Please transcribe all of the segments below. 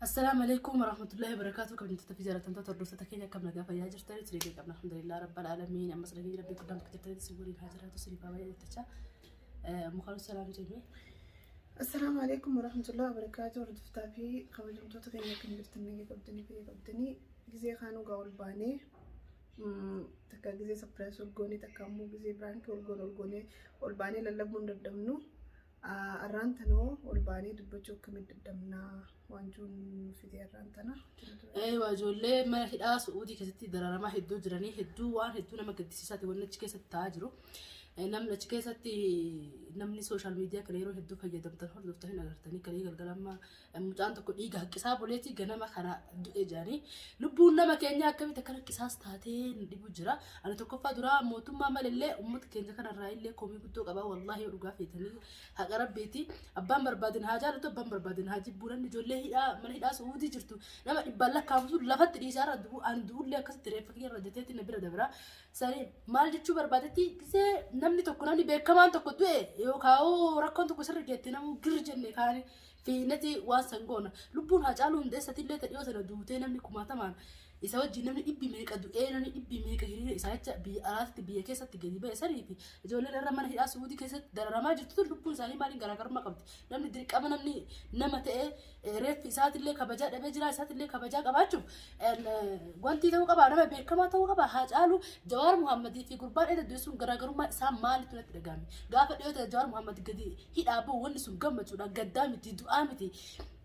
Assalaamu alaikum warahmatullahi wabarakatuh. Kabajamtoota fi jaallatamtoota hordoftoota keenya, akkam nagaa fayyaa jirtanii? Tureegee qabna, alhamdulillah rabbil aalamiin. Ammas nageenya rabbii guddaan bakka jirtanitti isin waliin haa jiraatu, isiniif haa baay'atu jechaa. Mukaan salaam jennee. Assalaamu alaikum warahmatullahi wabarakatuh. Hordoftaa fi kabajamtoota keenya, akkam jirtan? Nagaa qabdanii, fayyaa qabdanii? Gizee kaanuu gaa ol baanee takka gizee surprise ol goonee, takka ammoo gizee prank ol goone ol goonee ol baanee lallabuu hin dadhabnu. Arraan tanoo ol baanee dubbachuu akkamitti dadhabnaa waan jiruun nu fide arraan tana. Eewa, ijoollee mana hidhaa Su'uudii keessatti dararamaa hedduu jiranii, hedduu waan hedduu nama gaddisiisaati wanni achi keessatti ta'aa jiru. Namni achi keessatti, namni social media kana yeroo hedduu fayyadamtan, hordoftan hin agartanii, kan galgala amma mucaan tokko dhiiga haqqisaa buleeti ganama kana du'e jedhanii, lubbuun nama keenya akkamitti akka haqqisaas taatee nu dhibu jira. Ani tokkoffaa duraa mootummaa malillee uummata keenya kanarraa illee komii guddoo qaba. Wallaahi, yoo dhugaa feetanii, haqa rabbiiti. Abbaan barbaadin haa jaalatu, abbaan barbaadin haa jibbuu, namni ijoollee hidhaa mana hidhaa Su'uudii jirtu nama dhibbaan lakkaa'amu sun lafatti dhiisaa irra du'u, ani du'ullee akkasitti reeffa kiyya irra jeteetti na bira dabra. Sani maal jechuu barbaadetti, gisee namni tokko, namni beekamaan tokko du'e yookaan rakkoon tokko sirri geette, namuu gir jenne kaani fiineti waan san goona. Lubbuun Haacaaluu Hundeessatillee dhiyoo sana duutee, namni kumaatamaan isa wajjin, namni dhibbi meeqa du'ee, namni dhibbi meeqa hiriira isaa jecha biyya alaatti, biyya keessatti gadi ba'e sanii fi ijoolleen irra mana hidhaa Suudii keessatti dararamaa jirtu tun lubbuun isaanii maaliin garaagarummaa qabdi? Namni dirqama namni nama ta'ee reeffi isaatillee kabajaa dhabee jira, isaatillee kabajaa qabaachuuf wanti ta'uu qaba, nama beekamaa ta'uu qaba. Haacaaluu, Jawaar Muhammadii fi gurbaan edda du'e sun garaagarummaa isaa maalitu natti dhagahame? Gaafa dhiyoo ta'e Jawaar Muhammad gadi hidhaa bahu, wanni sun gammachuudha, gaddaa miti, du'aa miti.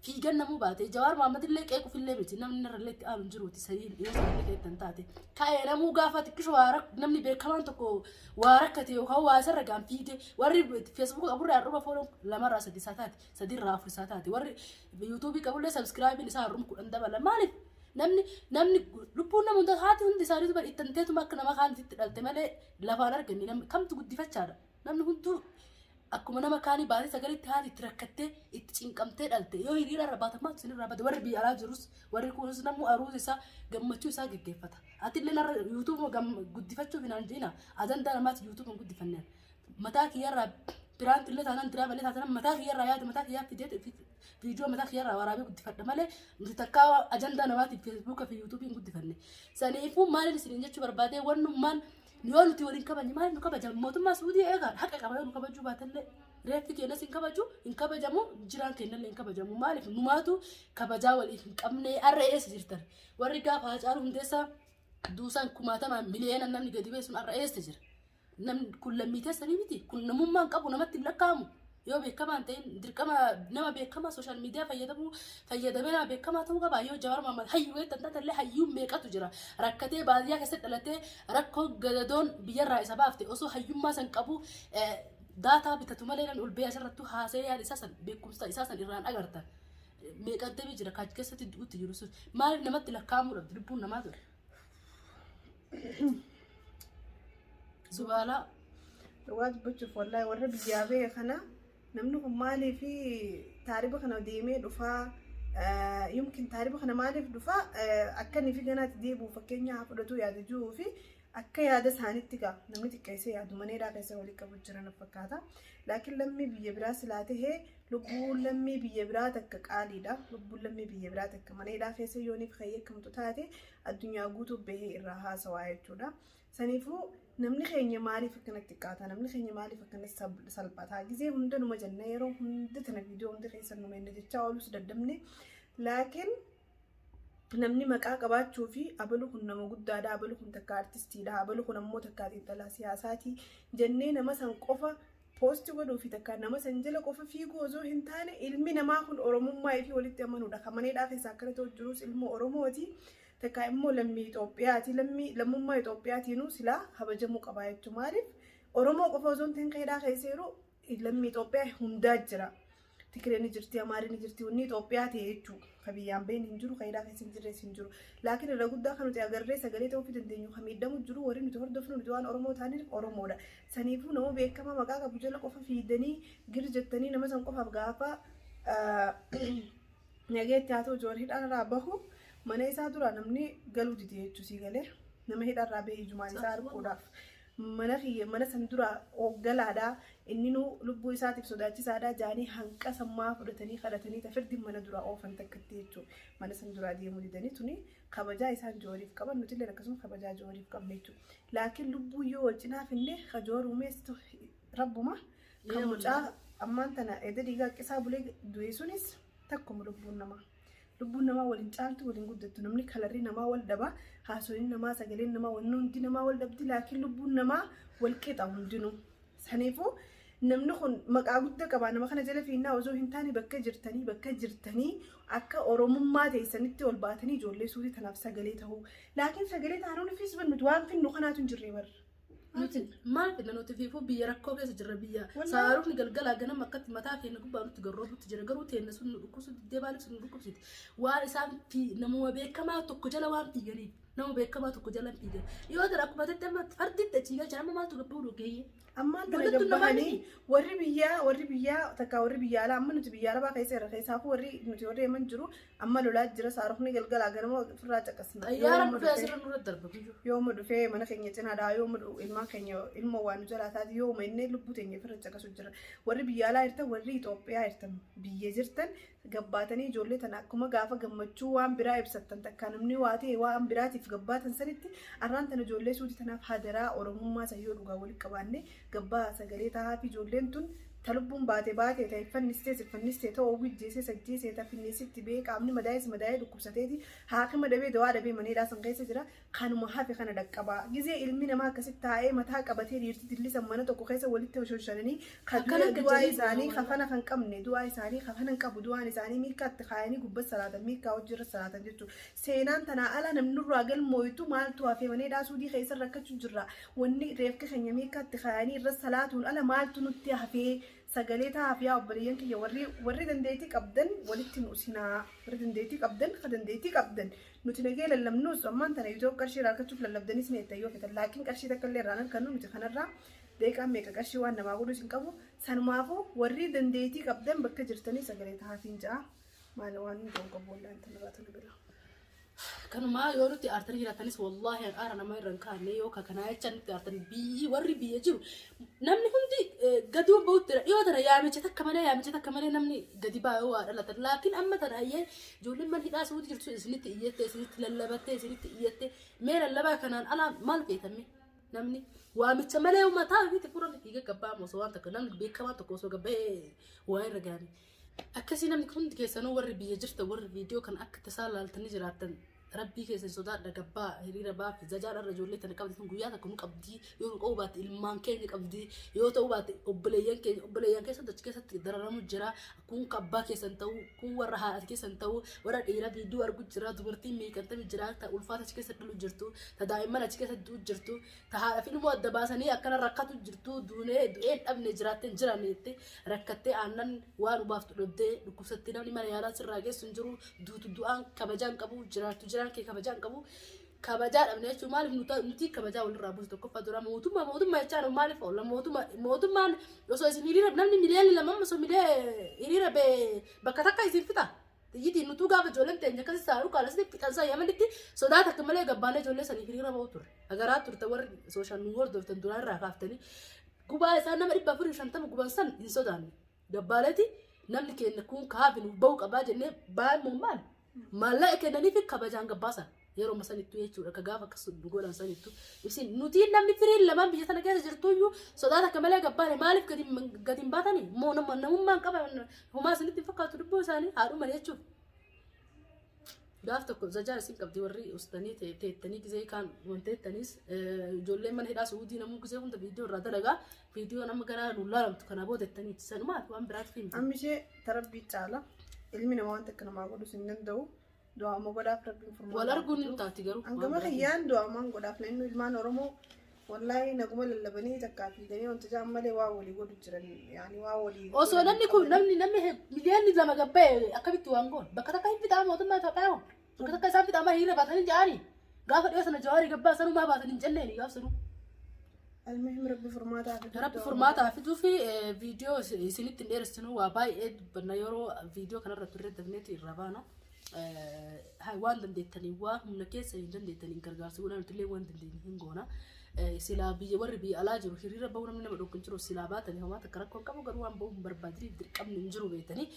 Fiigan namuu baate Jawaar Muhammad illee qeequufillee miti, namni irra itti aanu hin jiruuti. Sadii dhiyoo sanillee keessan taate ka'ee namuu gaafa xiqqisho waa namni beekamaan tokko waa rakkate yookaan waa isarra gaan fiige, warri Facebook qaburraa har'uma follow lamarraa sadi isaa taate, sadiirraa afur isaa taate, warri YouTube qabullee subscribe isaa har'uma 10 dabala. Maaliif namni lubbuun nama hunda, haati hundi isaaniitu bari ittanteetuma akka nama kaanitti dhalte malee lafaan arganne, namni kamtu guddifachaadha? Namni hunduu akkuma nama kaanii baatee sagalitti haati itti rakkattee, itti cinqamtee dhalte. Yoo hiriira irra baatan maaltu isinirraa bade? Warri biyya alaa jirus, warri kunis namuu aruusa isaa, gammachuu isaa geggeeffata. Atillee narra YouTube guddifachuuf hin hanjiina, ajandaa namaati YouTube hin guddifanneen. Mataa kiyyarraa prank illee taanaan, diraama illee taanaan, mataa kiyyarraa yaada mataa kiyyaa fidee viidiyoo mataa kiyyarraa waraabee guddifadha malee nuti takkaa ajandaa namaatiif Facebook fi YouTube hin guddifanne. Saniifuu maaliin isiniin jechuu barbaadee, wannummaan yoo nuti waliin kabajne maaliif nu kabaja? Mootummaa Suudii eegaa haqa qaba. Yoo nu kabajuu baatellee, reeffi keenyas hin kabaju, hin kabajamu, jiraan keenyallee hin kabajamu. Maaliif numaatu kabajaa waliif hin qabne? Arra eessa jirtan? Warri gaafa Haacaaluu Hundeessaa duusaan kumaatamaan miliyoona namni gadi ba'e sun arra eessa jira? Namni kun lammii teessanii miti? Kun namummaan qabu namatti hin lakkaa'amu. Yoo beekamaan ta'in, dirqama nama beekamaa social media fayyadamuu fayyadamee nama beekamaa ta'uu qaba? Yoo Jawaar Mohammad hayyuu eettan taatellee, hayyuun meeqatu jira rakkatee baadiyyaa keessatti dhalatee, rakkoo gadadoon biyyarraa isa baafte, osoo hayyummaa san qabu data bitatu malee namni ol ba'ee asirrattuu haasa'ee yaada isaa san, beekumsa isaa san irraan agartan. Meeqantamii jira kaach keessatti du'utti jiru sun? Maaliif namatti lakkaa'amuu dhabdi lubbuun namaa ture? Subaalaa. Dhugaa dubbachuuf, wallaahi, warra biyyaa ba'e kana namni kun maaliif taariba kana deemee dhufaa? Yumkin taariba kana maaliif dhufaa? Akka inni fi ganaatti deebi'u fakkeenya haa fudhatu yaada jiruu fi akka yaada isaanitti gaa namni xiqqeessee yaadu maneedhaa keessa walii qabu jiran fakkaata. Laakiin lammii biyya biraa silaa tahee, lubbuun lammii biyya biraa takka qaaliidha. Lubbuun lammii biyya biraa takka maneedhaa keessa yooniif kayyakkamtu taate, addunyaa guutuu bahee irraa haasawaa jechuudha. Saniifuu namni keenya maaliif akkanatti xiqqaata? Namni keenya maaliif akkanatti salphata? Gizee hunda numa jenna, yeroo hunda tana viidiyoo hunda keessa numa inni jechaa oolus daddabne. Laakiin namni maqaa qabaachuu fi abalu kun nama guddaadha, abalu kun takka artistiidha, abalu kun ammoo takka xiinxalaa siyaasaati jennee nama san qofa post godhuu fi takka nama san jala qofa fiiguu osoo hin taane, ilmi namaa kun oromummaa fi walitti amanuudha. Kan maneedhaa keessaa akkana ta'u jirus ilmoo Oromooti. Takka immoo lammii Itoophiyaati. Lammii lammummaa Itoophiyaatiinuu silaa kabajamuu qabaa jechuudha. Maaliif Oromoo qofa osoo hin ta'in keedhaa keessa jiru lammii Itoophiyaa hundaa jira. Tikireen ni jirti, Amaariin ni jirti, wanni Itoophiyaa ta'e jechuudha. Ka biyyaan bahin hin jiru, ka hidhaa keessa hin jirres hin jiru. Laakiin irra guddaa kan nuti agarree sagalee ta'uu fi dandeenyu, kan miidhamu jiru, warri nuti hordofnu, nuti waan Oromoo ta'aniif Oromoodha. Saniifuu nama beekamaa maqaa qabu jala qofa fiidanii gir jettanii nama san qofaaf gaafa nageetti haa ta'u Joor hidhaarraa bahu, mana isaa dura namni galuu dide jechuu sii galee, nama hidhaarraa bahee ijumaan isaa arguudhaaf. Mana kiyya mana san dura hooggalaadha, inni nu lubbuu isaatiif sodaachisaadha jaanii hanqa sammaa fudhatanii kadhatanii tafirdi mana dura oofan takkatti jechuudha. Mana san duraa deemuu didanii tuni kabajaa isaan Jooriif qaban, nuti illee akkasuma kabajaa Jooriif qabna jechuudha. Laakiin lubbuu yoo wal cinaa finne ka Joor uumees rabbuma, kan mucaa ammaan tana edda dhiigaa qisaa bulee du'e sunis takkuma. Lubbuun namaa. Lubbuun namaa waliin caaltu, waliin guddattu. Namni kalarri namaa wal dhaba, haasoliin namaa, sagaleen namaa, wanni hundi namaa wal dhabdi, laakiin lubbuun namaa wal qixa hundinuu. Saniifuu namni kun maqaa guddaa qaba, nama kana jala fiinnaa osoo hin taane, bakka jirtanii akka oromummaa teessanitti ol baatanii ijoollee suutii tanaaf sagalee ta'uu. Laakiin sagalee taanuun nuti waan finnu kanaatu hin jirre barra. Nuti maal fidna? Nuti fiifuu biyya rakkoo keessa jirra, biyya saarufni galgalaa ganama akkatti mataa keenya gubbaa nutti garroobutti jira. Garuu teenna sun nu dhukkubsu diddee. Maaliif sun nu dhukkubsiti? Waan isaan namuma beekamaa tokko jala waan fiiganiif, nama beekamaa tokko jala fiigan. Yoo tana akkuma tetti amma farditti achii galchan, amma maaltu gabbuu dhugeeyye? Ammaan tana gabbahanii warri biyyaa takka warri biyya alaa, amma nuti biyya arabaa keessa irra keessaafuu warri nuti warri Yemen jiru amma lolaa jira, saarufni galgalaa ganama ofirraa caqasna. Xayyaara dhufee asirra nurra darba guyyuu. Yooma dhufee mana keenya cinaadhaa, yooma ilmaan keenya ilmoo waan nu jalaa taate, yooma inni lubbuu teenya ofirra caqasu jira. Warri biyya alaa jirtan, warri Itoophiyaa jirtan, biyya jirtan gabbaatanii ijoollee tana akkuma gaafa gammachuu waan biraa ibsattan takka namni waa ta'e waan biraatiif gabbaatan sanitti, arraan tana ijoollee suutii tanaaf hadaraa oromummaa sayyoo dhugaa walitti qabaanne gabbaa sagalee tahaa fi ijoolleen tun ta lubbuun baate baate, ta iffannistee siffannistee, ta oowwijjeesee sajjeesee, ta finneessitti bee, qaamni madaa'es madaa'ee dhukkubsateeti haakima dhabee dawaa dhabee maneedhaa san keessa jira. Kanuma hafe kana dhaqqabaa. Gizee ilmi namaa akkasitti taa'ee mataa qabatee, dhiirti dillisan mana tokko keessa walitti hoshoshananii du'aa isaanii kafana kan qabne, du'aa isaanii kafana hin qabu, du'aan isaanii miikkaatti kaayanii gubbas salaatan, miikkaa hojiirra salaatan jechuudha. Seenaan tanaa ala namni nurraa galmooytu maaltu hafee? Maneedhaa suudii keessa rakkachuu jirra. Wanni reefka keenya miikkaatti kaayanii irra salaatuun ala maaltu nutti hafee? Sagalee taa'aaf yaa obboleeyyan kiyya, warri dandeettii qabdan walitti nu usinaa, warri dandeettii qabdan, ka dandeettii qabdan. Nuti nagee lallabnus ammaan tana YouTube qarshii irraa argachuuf lallabdanis ni jettan yoo fetan, laakiin qarshii takka illee irraan argannu nuti kanarraa deeqaan meeqa qarshii waan namaa godhus hin qabu. Sanumaafuu warri dandeettii qabdan bakka jirtanii sagalee ta'aafiin ja'a. Maal waan hin qabu wallaan tanarraa tana bira. Kanumaa yoo nuti aartanii jiraatanis, wallaahi aara nama irra hin kaanne. Yoo kanaa jecha nuti aartan, biyyi warri biyya jiru namni hundi gaduu bahutti jira. Dhiyoo tana yaamicha takka malee namni gadi baay'ee waa dhalatan. Laakiin amma tana ayyee ijoolleen mana hidhaa suuti jirtu isinitti iyyatte, isinitti lallabatte, isinitti iyyatte. Mee lallabaa kanaan alaa maal feetame? Namni waamicha malee mataa ofiitti furan fiiga gabbaa osoo waan takka namni beekamaa tokko osoo gabba'ee waa irra gaanii. Akkasii namni hundi keessanuu, warri biyya jirtan, warri viidiyoo kan akka tasaa laaltanii jiraattan, rabbii keessan sodaadha, gabbaa hiriira baafi. Zajaadharra ijoollee tana qabdi tun guyyaa tokko nu qabdii, yoo nu qabu baatte ilmaan keenya qabdii, yoo ta'uu baatte obboleeyyan keenya, obboleeyyan keessatti achi keessatti dararamu jira. Kun abbaa keessan ta'uu, kun warra haadha keessan ta'uu, warra dhiira viidiyoo argu jira, dubartiin meeqantami jira, ta ulfaata achi keessa dhalu jirtu, ta daa'imman achi keessa du'u jirtu, ta haadha fi ilmoo adda baasanii akkana rakkatu jirtu. Duunee du'een dhabne jiraatteen jiran jettee rakkattee, aannan waan ubaaftu dhabdee dhukkubsattee, namni mana yaalaa sirraa geessu hin jiru. Duutu du'aan kabajaan qabu, jiraattu jiraan kee kabajaan qabu. Kabajaa dhabne jechuun maaliif nuti kabajaa walirraa buusu? Tokkoffaa dura mootummaa jechaan maaliif oola? Mootummaan osoo isin hiriira namni miliyoonni 2 osoo hiriira bakka takka isin fixa. Xiyyitiin nutuu gaafa ijoolleen teenya akkasii saaruu kaalasni fixansaa Yamanitti sodaa takka malee gabbaanee ijoollee sanii hiriira ba'u turre. Agaraa turte, warri social nu hordoftan duraan irraa kaaftanii gubaa isaan nama 450 guban san hin sodaanne. Gabbaaleeti namni keenya kun kaafi nuuf ba'uu qabaa jennee baay'ee maal maallaqa kennanii fi kabajaan gabbaasan yeroo sanittu jechuudha. Ka gaafa akkas nu godhan sanittu isin nuti namni firiin lamaan biyya sana keessa jirtuyyuu sodaa takka malee gabbaane. Maaliif gadi hin baatanii? Moo namummaan qaban homaa isinitti hin fakkaatu lubbuu isaanii haadhuma jechuudha. Gaaf tokko zajaa isin qabdi, warri ustanii teettanii gisee kaan wanteettanis ijoolleen mana hidhaa Suudii namuu gisee hunda viidiyoo irraa dalagaa, viidiyoo nama garaa nu laalamtu kana boodettanii sanumaaf waan biraatti himte. Amma ishee tarabbii caala ilmi namaa wanta akka namaa godhus hin danda'u. Du'aama godhaaf, rabbiin furmaata. Wal arguun hin taati garuu. Hangama kiyyaan du'aamaan godhaaf. Namni ilmaan Oromoo wallaahi naguma lallabanii takkaa fiiganii wanta jaan malee waa walii godhu jiran, yaani waa walii. Osoo namni kun namni miliyoonni 2 gabba'e akkamitti waan goon bakka takka hin fixaa? Mootummaa Itoophiyaa hoo bakka takka isaan fixaa hiriira baatanii ja'anii gaafa dhiyoo sana Jawaarii gabbaa sanumaa baatanii hin jenneeni gaaf sanuu. Almuhim rabbi furmaataa fidu. Rabbi furmaataa fiduu fi viidiyoo isinitti hin dheeressinu, waa baay'ee dubbanna yeroo viidiyoo kanarra turre dafneeti irraa baana. Waan dandeettanii, waa humna keessa hin dandeettanii gargaarsa godhaa, nuti illee waan dandeenyu hin goona. Silaa biyya warri biyya alaa jiru hiriira bahuu namni nama dhorku hin jiru. Silaa baatanii homaa takka rakkoo hin qabu, garuu waan bahuu hin barbaadiniif dirqamni hin jiru beektanii.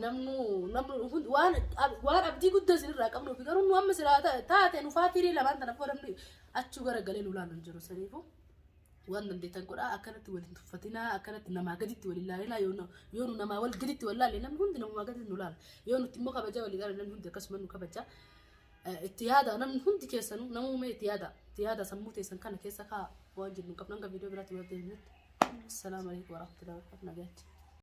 Namnu namni waan abdii guddaa isinirraa qabnuuf garuu nu amma silaa taate nufaa firii lamaan tana namni achuu garagalee nu laalu hin jiru. Saniifuu waan dandeettan godhaa, akkanatti wal hin tuffatinaa, akkanatti namaa gaditti wal hin laalinaa. Yoo nu namaa wal gaditti wal laalle, namni hundi namaa gaditti nu laala. Yoo nuti immoo kabajaa walii galan, namni hundi akkasuma nu kabaja. Itti yaada, namni hundi keessanuu namumee itti yaada, itti yaada, sammuu teessan kana keessa kaa. Waan jennu qabnu hanga viidiyoo biraatti wal deebinutti. Assalaamu alaikum warahmatullahi wabarakatuh. Nagaatti.